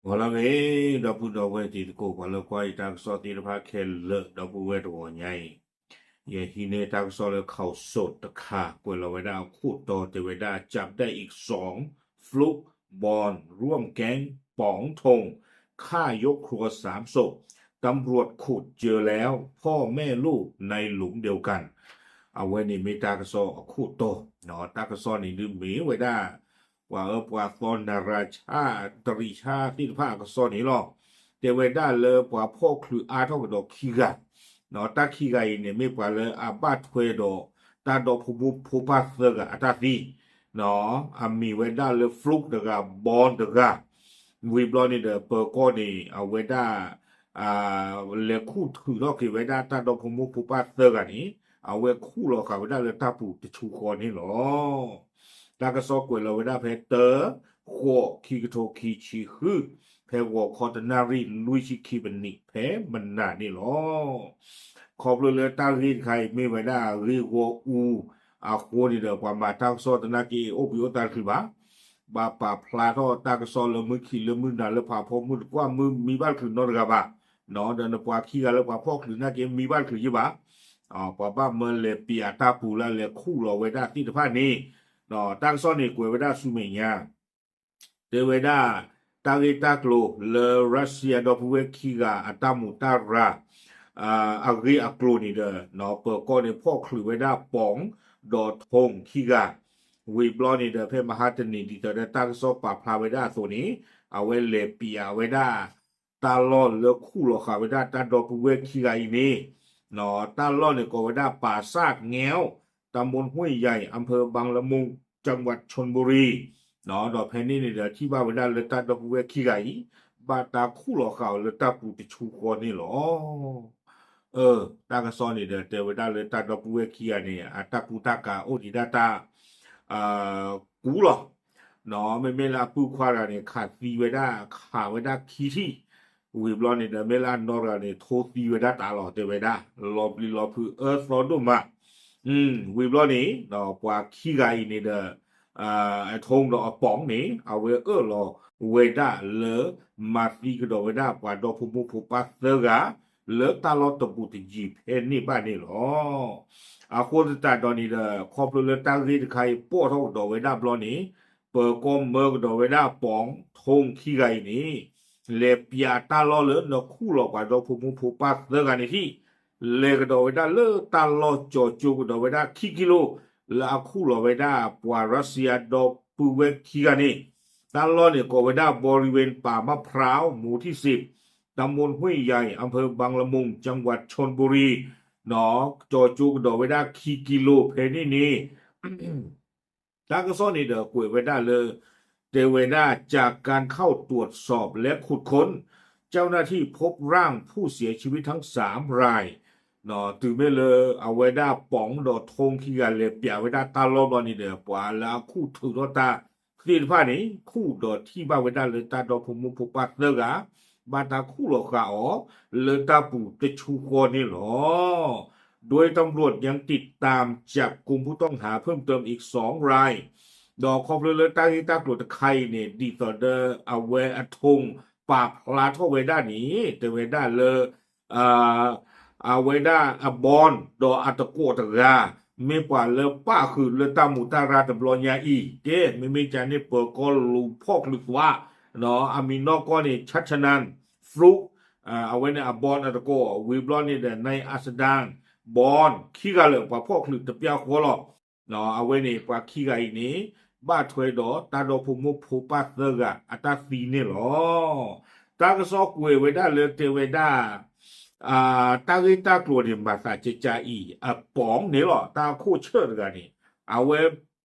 ဂီၤလၢအဂ့ၤ ဒီပုၢ်ဒီဝဲၢ်တံၤသကိး ပှၤလၢကွၢ်ယတၢ်ကစီၣ်သ့ၣ်တဖၣ်ခဲလၢာ် ဒီပုၢ်ဝဲၢ်တဂီၤညါအံၤ, ယဟံးန့ၢ်တၢ်ကစီၣ်လၢ ข่าวสด တခါ ကွဲးလီၤဝဲဒၣ်အခိၣ်တီ တဲဝဲဒၣ် จับได้อีกสอง ฟลุ๊ก บอล ร่วมแก๊งป๋อง ธง ฆ่ายกครัวสามศพ ตำรวจขุดเจอแล้ว พ่อแม่ลูกในหลุมเดียวกัน အဝဲန့ၣ်မ့ၢ်တၢ်ကစီၣ်အခိၣ်တီ, တၢ်ကစီၣ်န့ၣ်ဒုးမ့ၢ်ဝဲဒၣ် ပှၤအၢပှၤသီ နရၤဆၣ် တရံးဆၣ်သ့ၣ်တဖၣ်အကစီၣ်န့ၣ်လီၤ. တဲဝဲဒၣ်လၢပှၤဖီၣ်ချုးအါထီၣ်ကဒီးခံဂၤ, တၢ်ခံဂၤအံၤန့ၣ် မ့ၢ်ပှၤလၢအဘၣ်ထွဲဒီး တၢ်ဒီဖိမိၢ်ဖိပၢ်သၢဂၤအတၢ်သံ, အမံၤဝဲဒၣ်လၢ ฟลุ๊ก တဂၤ บอล တဂၤ, ဝံၤဘျီန့ၣ်ဒီး ပၢၤကီၢ်န့ၣ် အဝဲဒၣ် လဲၤခူၣ်ထုးထီၣ်က့ၤဝဲဒၣ်တၢ်ဒီဖိမိၢ်ဖိပၢ်သၢဂၤန့ၣ် အဝဲခူၣ်လီၤဃာ်ဝဲဒၣ်လၢတၢ်ပူၤတဆူဃီန့ၣ်လီၤ. တၢ်ကစီၣ်ကွဲးလီၤဝဲဒၣ်ဖဲ တၢ ဃိး ခံကထိခံဆံဃု, ဖဲဂီၤခီတနၣ်ရံၣ်လွံၢ်ဆံခံမံးနံး ဖဲမနၤန့ၣ်လီၤ. ခီဖျိလၢတၢ်ဂ့ၢ်တခါအံၤမ့ၢ်ဝဲဒၣ်ဂ့ၢ်ဂီၢ်အူအဃိန့ၣ်ဒီး ပှၤမၤတၢ်ကစီၣ်သနာ်က့ အိၣ်ဘှံးအိၣ်သါတချုးဘၣ် ဘၣ်ပာ်ဖျါထီၣ်တၢ်ကစီၣ်လၢမုၢ်ခံလၢမုၢ်နၤလၢဖးဖီမုၢ်တကွၢ်မုၢ်မံဘၣ်တချုးနီတဂၤဘၣ်, ဒီးနပှၤခံဂၤလၢပှၤဖီၣ်ချုးသနာ်က့မံဘၣ်တချုးယ့ၢ်ဘၣ်, ပှၤဘၣ်မၢလဲၤပံးအတၢ်ပူၤလၢလဲၤခူၣ်လီၤဝဲဒၣ်သ့ၣ်တဖၣ်န့ၣ်, တၢ်ကစီၣ်န့ၣ်ကွဲးဝဲဒၣ်ဆူမဲာ်ညါ တဲဝဲဒၣ် တၢ်ဂ့ၢ်တၢ်ကျိၤလၢ ရၢၣ်စံယါဒီပုၢ်ဝဲၢ်ခံဂၤအတၢ်မူးတၢ်ရၤ အဂ့ၢ်အကျိၤန့ၣ်ဒီး ပၢၤကီၢ်န့ၣ်ဖီၣ်ချုးဝဲဒၣ် ป๋อง ဒီး ထူင် ခံဂၤ, ဝံၤဘျီန့ၣ်ဒီး ဖဲမဟါတနံၤ ဒ်သိးဒီးတၢ်ကစီၣ်ပာ်ဖျါဝဲဒၣ်အသိးန့ၣ် အဝဲလဲၤပံးအဝဲဒၣ် တၢ်လီၢ်လၢခူၣ်လီၤဃာ်ဝဲဒၣ်တၢ်ဒီပုၢ်ဝဲၢ်ခံဂၤအံၤန့ၣ်, တၢ်လီၢ်န့ၣ်ကိးဝဲဒၣ် ป่าซากแง้ว ตำบลห้วยใหญ่ อำเภอบางละมุง จังหวัดชลบุรี ဒီးဖဲန့ၣ်န့ၣ်ဒီး ထံၣ်ဘၣ်ဝဲဒၣ်လၢတၢ်ဒီပုၢ်ဝဲၢ်ခံဂၤအံၤ ဘၣ်တၢ်ခူၣ်လီၤဃာ်အီၤလၢတၢ်ပူၤတဆူဃီန့ၣ်လီၤ. တၢ်ကစီၣ်န့ၣ်ဒီး တဲဝဲဒၣ်လၢတၢ်ဒီပုၢ်ဝဲၢ်ခံဂၤန့ၣ် အတၢ်ကူတၢ်ကၤအိၣ်ဒံးဒၣ်တၢ် ကူလီၤ. မ့မ့ၢ်လၢအပုၢ်ခွါတဂၤန့ၣ် ခးသံဝဲဒၣ် ခးဝဲဒၣ်ခံထံၣ်, ဝံၤဘျီန့ၣ်ဒီး မ့ၢ်လၢအနီၢ်တဂၤန့ၣ် ထိသံဝဲဒၣ်တၢ်လီၤ တဲဝဲဒၣ် လီၤပျံၤလီၤဖုးအၢသီဒိၣ်မး. ဝံၤဘျီန့ၣ် ပှၤခံဂၤအံၤန့ၣ်ဒီး အထူင်ဒီးအပွင်န့ၣ် အဝဲအၢၣ်လီၤဝဲဒၣ်လၢ မၤသံကဒီးဝဲဒၣ်ပှၤဒီဖိမိၢ်ဖိပၢ်သၢဂၤ လၢတၢ်လီၢ်တဘူးတယံၤဖဲန့ၣ်ဘၣ်န့ၣ်လီၤ. အဃိသတးဒီးန့ၣ်ဒီး ခီဖျိလၢတၢ်ဂ့ၢ်တခါအံၤပိာ်ထီၣ်ကဒီးဝဲဒၣ်ဘျီန့ၣ် ပၢၤကီၢ်မၢကဒီးဝဲဒၣ်ပွင် ထူင် ခံဂၤအံၤန့ၣ် လဲၤပျးတၢ်လီၢ်လၢနခူၣ်လီၤပှၤဒီဖိမိၢ်ဖိပၢ်သၢဂၤန့ၣ်ထံၣ် လဲၤကဒီးဝဲဒၣ်လၢတၢ်လီၢ်ကၠီၤကၠိကဒီးဝဲဒၣ်ခံကံလိ လၢအခူၣ်လီၤဝဲဒၣ်ပှၤရၢၣ်စံယါဒီပုၢ်ဝဲၢ်ခံဂၤန့ၣ်, တၢ်လီၢ်န့ၣ်ကိးဝဲဒၣ် บริเวณป่ามะพร้าว หมู่ที่สิบ ตำบลห้วยใหญ่ อำเภอบางละมุง จังหวัดชลบุรี ကၠီၤကၠိကဒီးဝဲဒၣ်ခံကံလိဖဲန့ၣ်န့ၣ် တၢ်ကစီၣ်န့ၣ်ဒီးကွဲးဝဲဒၣ်လၢ တဲဝဲဒၣ် จากการเข้าตรวจสอบและขุดค้น เจ้าหน้าที่พบร่างผู้เสียชีวิตทั้งสามราย တုၤမ့ၢ်လၢအဝဲဒၣ်ပွင်ဒီးထူခံဂၤလဲၤပျးဝဲဒၣ်တၢ်လီၢ်ဘျီန့ၣ်ဒီး ပှၤလၢအခူၣ်ထုးထီၣ်တၢ်သ့ၣ်တဖၣ်န့ၣ် ခူၣ်ဒီးထံၣ်ဘၣ်ဝဲဒၣ်လၢတၢ်ဒီဖိမိၢ်ဖိပၢ်သၢဂၤ ဘၣ်တၢ်ခူၣ်လီၤဃာ်အီၤ လၢတၢ်ပူၤတဆူဃီန့ၣ်လီၤ. โดยตำรวจยังติดตามจับกุมผู้ต้องหาเพิ่มเติมอีกสองราย ဒီးခီဖျိလၢတၢ်ဂ့ၢ်တၢ်ကျိၤတခါအံၤန့ၣ် ဒ်သိးဒီးအဝဲအထူပာ်ဖျါထီၣ်ဝဲဒၣ်န့ၣ် တဲဝဲဒၣ်လၢ အဝဲဒၣ်အဘီဒီးအတကိးတဂၤ မ့ၢ်ပှၤလၢပၣ်ဃုာ်လၢတၢ်မူးတၢ်ရၤတဘျီညါအံၤ ကဲ မ့မ့ၢ်ကန့ၣ် ပၢၤကီၢ်လူၤဖီၣ်ချုးသွး အမံၤနီၢ်ကီၢ်န့ၣ် ชัชนันท์ ฟลุ๊ก အဝဲန့ၣ်အဘီအတကိး ဝံၤဘျီန့ၣ်ဒီး นายอัสดาง บอล ခံဂၤလၢာ် ပှၤဖီၣ်ချုးတပျၢ်ဃီလီၤ. အဝဲန့ၣ်ပှၤခံဂၤအံၤန့ၣ် ဘၣ်ထွဲဒီးတၢ်ဒီဖိမိၢ်ဖိပၢ်သၢဂၤအတၢ်သံန့ၣ်လီၤ. တၢ်ကစီၣ်ကွဲးဝဲဒၣ်လၢတဲဝဲဒၣ် တၢ်ဂ့ၢ်တၢ်ကျိၤန့ၣ် မၤသးကကါအံၤ အပွင်န့ၣ်လီၤ တၢ်အခိၣ်ဆၢၣ်တဂၤန့ၣ် အဝဲ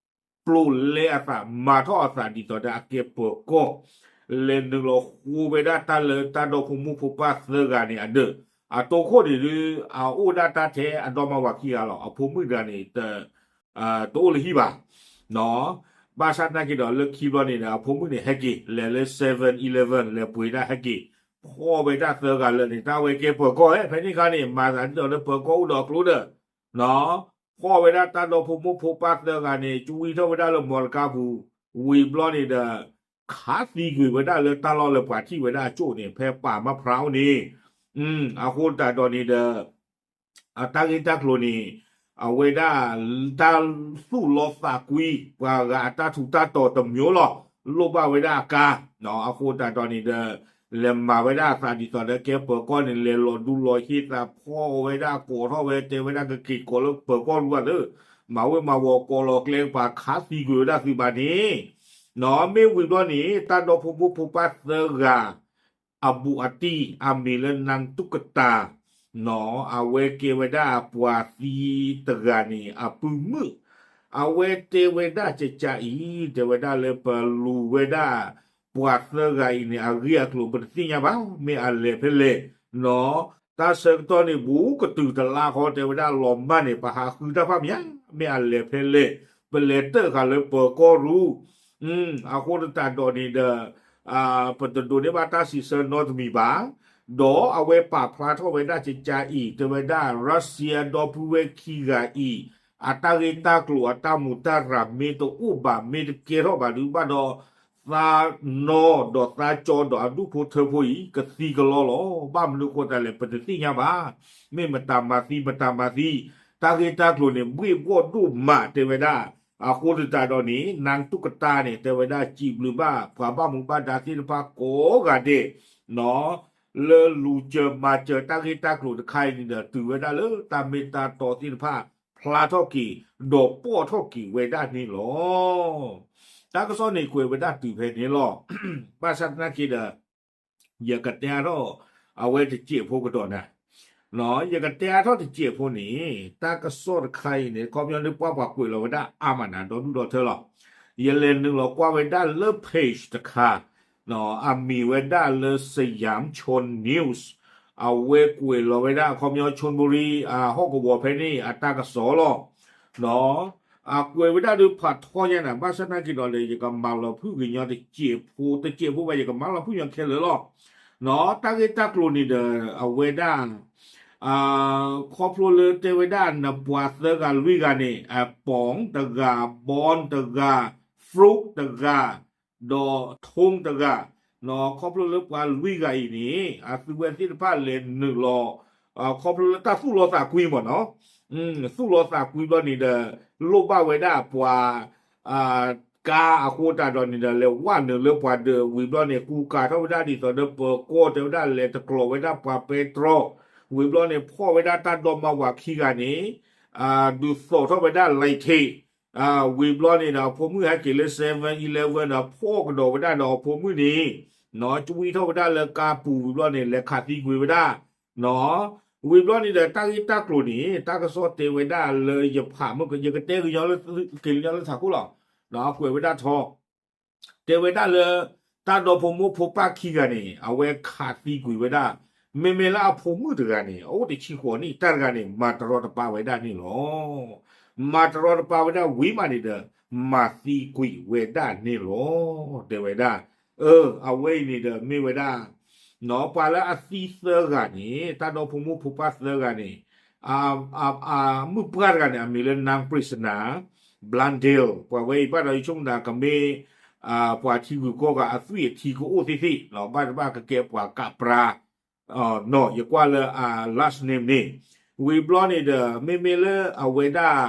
ပျိးလဲအသး မၤထီၣ်အသးဒ်သိးဒီးအကဲပၢၤကီၢ် လဲၤနုာ်လီၤဃိဝဲဒၣ်တၢ်လၢတၢ်ဒီဖိမိၢ်ဖိပၢ်သၢဂၤန့ၣ်အဒၢး အတိခိၣ်န့ၣ်ဒုး အအိၣ်ဒၣ်တၢ်ထဲအဒီမါဝၤခံဂၤလီၤ. အဖိမုၣ်တဂၤန့ၣ် တအိၣ်လၢဟံၣ်ဘၣ် ဘၣ်ဆၣ်သနာ်က့ဒီးလၢခံဘျီန့ၣ်ဒီး အဖိမုၣ်န့ၣ်ဟဲက့ၤ လဲၤလၢ seven eleven လဲၤပှ့ၤဒၣ်ဟဲက့ၤ ဖီၣ်ဝဲဒၣ်သၢဂၤလၢာ်န့ၣ် တၢ်ဝဲကဲပၢၤကီၢ်ဧဲ ဖဲန့ၣ်အခါန့ၣ် မၤသးဒ်သိးလၢပၢၤကီၢ်အိၣ်ဒီးအကျိၤဒီး ဖီၣ်ဝဲဒၣ်တၢ်ဒီဖိမိၢ်ဖိပၢ်သၢဂၤန့ၣ် ကွံထီၣ်ဝဲဒၣ်လၢမီတကါပူၤ ဝံၤဘျီန့ၣ်ဒီး ခးသံကွံာ်ဝဲဒၣ်လၢတၢ်လီၢ်လၢပှၤထံၣ်ဝဲဒၣ်အကၠိၣ်န့ၣ် ဖဲပာ်မၢဖရါအိၣ်န့ၣ်, အဃိသတးဒီးန့ၣ်ဒီး အတၢ်ဂ့ၢ်တၢ်ကျိၤန့ၣ် အဝဲဒၣ် တၢ်သူၣ်လီသးကွံ ပှၤဂၤအတၢ်ထူးတၢ်တီၤတမံၤလီၤ. လိၣ်ဘၣ်ဝဲဒၣ်အကါ, အဃိသတးဒီးန့ၣ်ဒီး လဲၤမၤဝဲဒၣ်အသးဒ်သိးဒီးကဲပၢၤကီၢ်န့ၣ် လဲၤလီၤဒူလီၤဟ့သးဖီအီၤဝဲဒၣ်ကိးထီၣ်ဝဲ တဲဝဲဒၣ်ကက့ၤကိးလၢပၢၤကီၢ်ရူၢ်အသး, မၤဝဲမၤဝီၤကိးလီၤကျဲပာ်ခးသံကွံာ်ဝဲဒၣ်သုဘၣ်န့ၣ်, မ့ၢ်ဝံၤဘျီန့ၣ် တၢ်ဒီဖိမိၢ်ဖိပၢ်သၢဂၤ အဘူးအတံၢ် အမံၤလၢနါတူၢ်ကတၢ် အဝဲကဲဝဲဒၣ်ပှၤသံတဂၤန့ၣ် အပုၢ်မုၣ်, အဝဲတဲဝဲဒၣ်ကကးအံၤ တဲဝဲဒၣ်လၢပလူၤဝဲဒၣ် ပှၤသၢဂၤအံၤန့ၣ် အဂ့ၢ်အကျိၤပတသ့ၣ်ညါဘၣ်, မ့ၢ်အလဲၤဖဲလဲၣ်, တၢ်ဆၢကတီၢ်န့ၣ် ဘူးကတုၤတလါဃီ တဲဝဲဒၣ်လီၤမၢ်န့ၣ် ပဟးဃုတၢ်ဖၣ်မး, မ့ၢ်အလဲၤဖဲလဲၣ်, ပလဲၤတၢၢ်ဃာ်လၢပၢၤကီၢ်ရူၢ် အဃိသတးဒီးန့ၣ်ဒီး ပတဒိးန့ၢ်ဘၣ်တၢ်စံးဆၢနီတမံၤဘၣ်, ဒီးအဝဲပာ်ဖျါထီၣ်ဝဲဒၣ်ကကးအံၤ တဲဝဲဒၣ် ရၢစံယါဒီပုၢ်ဝဲၢ်ခံဂၤအံၤ အတၢ်ဂ့ၢ်တၢ်ကျိၤအတၢ်မူးတၢ်ရၤမ့ၢ်တအိၣ်ဘၣ် မ့ၢ်တကဲထီၣ်ဘၣ်ဒုးဘၣ်ဒီး သးနီဒီးသးကၠီဒီးအဒူၣ်ဖိထၢဖိအံၤ ကသံကလီလီၤ. ဘၣ်မနုၤအဃိသတးလဲၣ် ပတသ့ၣ်ညါဘၣ်, မ့ၢ်မတၤမၤသံ မတၤမၤသံ, တၢ်ဂ့ၢ်တၢ်ကျိၤန့ၣ် ဘှ့ၣ်ဘှီၣ်ဒိၣ်မး တဲဝဲဒၣ် အဃိသတးဒီးန့ၣ် နါတူၢ်ကတၢ်န့ၣ် တဲဝဲဒၣ် စံးဘျုးဘၣ်ပှၤဘၣ်မူဘၣ်ဒါသ့ၣ်တဖၣ်ကိးဂၤဒဲး လၢလူၤစၢၤမၤစၢၤတၢ်ဂ့ၢ်တၢ်ကျိၤတခါအံၤန့ၣ်ဒီး တုၤဝဲဒၣ်လၢတၢ်မ့ၢ်တၢ်တီသ့ၣ်တဖၣ် ဖျါထီၣ်က့ၤ ဒီးပီၣ်ထီၣ်က့ၤဝဲဒၣ်န့ၣ်လီၤ. တၢ်ကစီၣ်န့ၣ်ကွဲးဝဲဒၣ်တုၤဖဲန့ၣ်လီၤ. ဘၣ်ဆၣ်သနာ်က့ဒီး ယကတဲအါထီၣ် အဝဲတစဲးဖိကဒီးနၤ, ယကတဲအါထီၣ်တစဲးဖိန့ၣ် တၢ်ကစီၣ်တခါအံၤန့ၣ် ခီပညီန့ၣ် ပှၤပှၤကွဲးလီၤဝဲဒၣ်အါမးနၤ ဒီဒူၣ်ဒီထၢလီၤ. ယလဲၤနုာ်လီၤကွၢ်ဝဲဒၣ်လၢ page တခါ အမံၤဝဲဒၣ်လၢ Siam Chon News အဝဲကွဲးလီၤဝဲဒၣ် ခီပညီ Chonburi ဟီၣ်ကဝီၤဖဲန့ၣ် အတၢ်ကစီၣ်လီၤ. အကွဲးဝဲဒၣ်ဒုးဖးထီညါနၤ ဘၣ်ဆၣ်သနာ်က့ဒီးလၢ ယကမၤလီၤဖုၣ်ကညီတစဲးဖိ တစဲးဖိဘၣ် ယကမၤလီၤဖုၣ်ကညီခဲလၢာ်လီၤ. တၢ်ဂ့ၢ်တၢ်ကျိၤန့ၣ်ဒီး အဝဲဒၣ် ခီဖျိလၢတဲဝဲဒၣ်နပှၤသၢဂၤလွံၢ်ဂၤန့ၣ် အပိၣ်တဂၤ ဘီတဂၤ ဖရူးတဂၤ ဒီးထိတဂၤ, ခီဖျိလၢပှၤလွံၢ်ဂၤအံၤန့ၣ် အသုဝဲသ့ၣ်တဖၣ်လဲၤနုာ်လီၤ ခီဖျိလၢတၢ်သူၣ်လီသးကွံမ့ၢ်နီၤ, သူၣ်လီသးကွံဘျီန့ၣ်ဒီး လိၣ်ဘၣ်ဝဲဒၣ်ပှၤ ကါအဃိသတးဒီးန့ၣ်ဒီး လဲၤဝဲနုာ်လၢပှၤဒၢးဝံၤဘျီန့ၣ် ကူကၤထီၣ်ဝဲဒၣ်ဒ်သိးဒီးပၢၤကီၢ် တဲဝဲဒၣ်လဲၤတကျိၤဝဲဒၣ်ပှၤပဲတြီ, ဝံၤဘျီန့ၣ် ဖီၣ်ဝဲဒၣ်တၢ်ဒီမါဝၤခံဂၤန့ၣ် ဒုးသိးထီၣ်ဝဲဒၣ် lighter, ဝံၤဘျီန့ၣ်ဒီး အဖိမုၣ်ဟဲက့ၤလၢ seven eleven ဒီး ဖီၣ်ကဒီးဝဲဒၣ်ဒီးအဖိမုၣ်န့ၣ် ကွံထီၣ်ဝဲဒၣ်လၢကါပူၤဝံၤဘျီန့ၣ် လဲၤခးသံကွံာ်ဝဲဒၣ် ဝံၤဘျီန့ၣ်ဒီး တၢ်ဂ့ၢ်တၢ်ကျိၤန့ၣ် တၢ်ကစီၣ်တဲဝဲဒၣ်လၢယဖးမုၢ် ယကတဲကညီလၢ က့ၤကညီလၢထးခိၣ်လီၤ, ကွဲးဝဲဒၣ်ထီ တဲဝဲဒၣ်လၢ တၢ်ဒီဖိမိၢ်ဖိပၢ်ခံဂၤန့ၣ် အဝဲခးသံကွံာ်ဝဲဒၣ် မ့မ့ၢ်လၢအဖိမုၣ်တဂၤန့ၣ် အအိၣ်တဆံဃိးနံၣ် တၢ်တဂၤန့ၣ် မၤတရီတပါဝဲဒၣ်န့ၣ်လီၤ. မၤတရီတပါဝဲဒၣ်ဝံၤမးန့ၣ်ဒီး မၤသံကွံာ်ဝဲဒၣ်န့ၣ်လီၤ တဲဝဲဒၣ်. အဝဲအံၤန့ၣ်ဒီးမ့ၢ်ဝဲဒၣ် ပှၤလၢအသံသၢဂၤန့ၣ် တၢ်ဒီဖိမိၢ်ဖိပၢ်သၢဂၤန့ၣ် မုၣ်ပှၢ်တဂၤန့ၣ် အမံၤလၢ နါပရံးစနၤ ဘျၣ်ဒဲလ် ပှၤဝဲအံၤဘၣ်ဒီးယဆိကမိၣ်ကမ့ၢ် ပှၤထံဂုၤကီၢ်ဂၤအသွံၣ်အထံကအိၣ်သ့ၣ်သ့ၣ် ဘၣ်တဘၣ်ကကဲပှၤကးပြါ ယကွၢ်လၢအ last name န့ၣ် ဝံၤဘျီန့ၣ်ဒီး မ့မ့ၢ်လၢအဝဲဒၣ်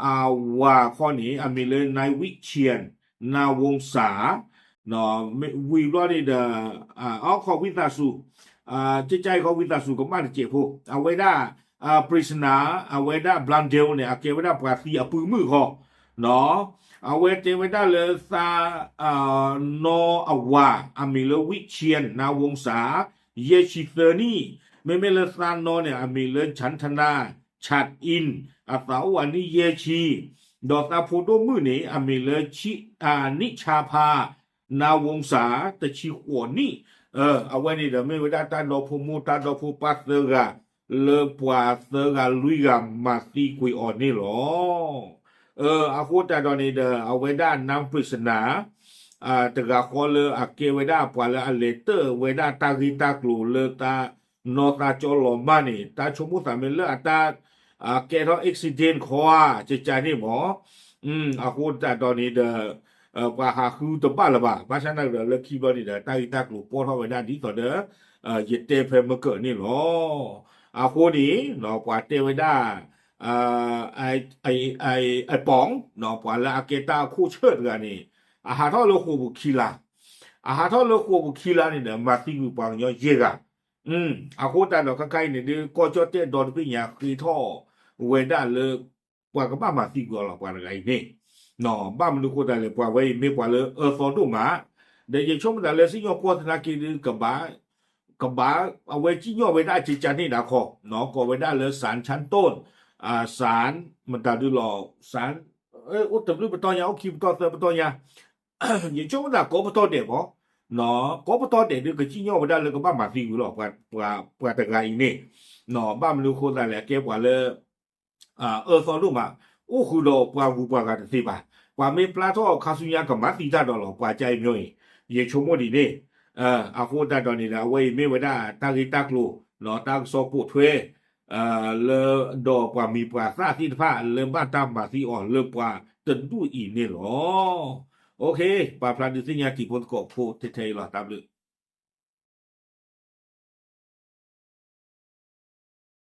အဝၤခီန့ၣ် အမံၤလၢ နၢၢ်ဝံၣ်ဆံၣ် နၢၢ်ဝိၣ်စၣ် ဝံၤဘျီန့ၣ်ဒီး အခီၣ်ဝံသးစူၤ ကကါအံၤခီဝံသးစူၤကမၣ်တစဲးဖိ အဝဲဒၣ် ပရံးစနၤ အဝဲဒၣ် ဘျၣ်ဒဲလ် န့ၣ် အကဲဝဲဒၣ်ပှၤသံအပုၢ်မုၣ်ဃီ အဝဲတဲဝဲဒၣ်လၢသး နီၢ်အဝၤ အမံၤလၢ ဝံၣ်ဆံၣ် နၢၢ်ဝိၣ်စၣ် ယဲၢ်ဆံသၢနံၣ်, မ့မ့ၢ်လၢသးနီၢ်န့ၣ် အမံၤလၢ ဆၣ်ထနၣ် ဆၣ်အံၣ် အသးအိၣ်အနံၣ်ယဲၢ်ဆံ, ဒီးသးဖိဒိၣ်မုၣ်န့ၣ် အမံၤလၢ နံၣ်ဆါဖး နၢၢ်ဝိၣ်စၣ် တဆံဃိးနံၣ်, အဝဲန့ၣ်ဒီးမ့ၢ်ဝဲဒၣ်တၢ်ဒီဖိမိၢ်တၢ်ဒီဖိပၢ်သၢဂၤ လၢပှၤသၢဂၤလွံၢ်ဂၤမၤသံကွံာ်အီၤန့ၣ်လီၤ. အဃိသတးဒီးန့ၣ်ဒီး အဝဲဒၣ် နၢၢ်ပရံးစနၤ တဂၤဃီလၢအကဲဝဲဒၣ်ပှၤလၢအလဲၤတၢၢ်ဝဲဒၣ်တၢ်ဂ့ၢ်တၢ်ကျိၤလၢတၢ် နီၢ်သးကၠီလီၤမၢ်န့ၣ် တၢ်ဆိကမိၣ်သးမ့ၢ်လၢအတၢ် ကဲထီၣ် accident ခီဧါ ကကါန့ၣ်မး, အဃိသတးဒီးန့ၣ်ဒီး ပှၤဟးဃုတဘၣ်လၢၤဘၣ်. ဘၣ်ဆၣ်သနာ်က့ဒီး လၢခံဘျီန့ၣ်ဒီး တၢ်ဂ့ၢ်တၢ်ကျိၤပိာ်ထီၣ်ဝဲဒၣ်ဒ်သိးဒီး ယတဲဖဲမုၢ်ကၢၢ်န့ၣ်လီၤ. အဃိန့ၣ် ပှၤတဲဝဲဒၣ် အပီၣ် ပှၤလၢအကဲတၢ်အခိၣ်ဆၢၣ်တဂၤန့ၣ် အဟးထီၣ်လၢဃိာ်ပူၤခံလါ, အဟးထီၣ်လၢဃိာ်ပူၤခံလါန့ၣ်ဒီး မၤသံကွံာ်ပှၤကညီယဲၢ်ဂၤ. အဃိသတးဒီး ခဲခါအံၤန့ၣ်ဒုး ကီၢ်ကၠီၣ်တဲၣ်ဒီတဘ့ၣ်ညါဃ့ထီၣ်ဝဲဒၣ်လၢ ပှၤကဘၣ်မၤသံကွံာ်အီၤလီၤ ပှၤတဂၤအံၤန့ၣ်. ဘၣ်မနုၤအဃိသတးလဲၣ် ပှၤဝဲအံၤမ့ၢ်ပှၤလၢအၢသီဒိၣ်မး, ဒီးယဆိကမိၣ်သးလၢစံၣ်ညီၣ်ကွီၢ်သနာ်က့ဒုး ကဘၣ် ကဘၣ် အဝဲစံၣ်ညီၣ်ဝဲဒၣ်အကကန့ၣ်ဒၣ်ခီ, ကိးဝဲဒၣ်လၢ ศาลชั้นต้น, ศาล မတၤဒုးလီၤ ศาล အိၣ်တဘျုးပတီၢ်ညါ အိၣ်ခံပတီၢ်သၢပတီၢ်ညါ, ယဆိကမိၣ်သးကိးပတီၢ်ဒဲးမး, ကိးပတီၢ်ဒဲးဒုး ကစံၣ်ညီၣ်ဝဲဒၣ်လၢကဘၣ်မၤသံကွံာ်လီၤ ပှၤတဂၤအံၤန့ၣ်. ဘၣ်မနုၤအဃိသတးလဲၣ် အကဲပှၤလၢ အၢသီဒိၣ်မး, အိၣ်ဃုာ်ဒီးပှၤဂုၤပှၤဂၤတသ့ဘၣ်. ပှၤမ့ၢ်ပျၢ်ထီၣ်ခါဆူညါကမၤသံတၢ်ဒီးလီၤ ပှၤကါအံၤမ့ၢ်အံၤ, ယဆိကမိၣ်ဒ်န့ၣ်. အဃိသတးဒီးန့ၣ်ဒီး အဝဲအံၤမ့ၢ်ဝဲဒၣ်တၢ်ဂ့ၢ်တၢ်ကျိၤ တၢ်ကစီၣ်ပိာ်ထွဲ လၢ ဒီးပှၤမံၤပှၤသၣ်သ့ၣ်တဖၣ်လၢဘၣ်တၢ်မၤသံအီၤလၢပှၤတဒူၣ်အံၤန့ၣ်လီၤ. ပာ်ဖျါဒုးသ့ၣ်ညါတံၤဖိသကိးဖိထဲထဲအံၤလီၤ တၢ်ဘျုး.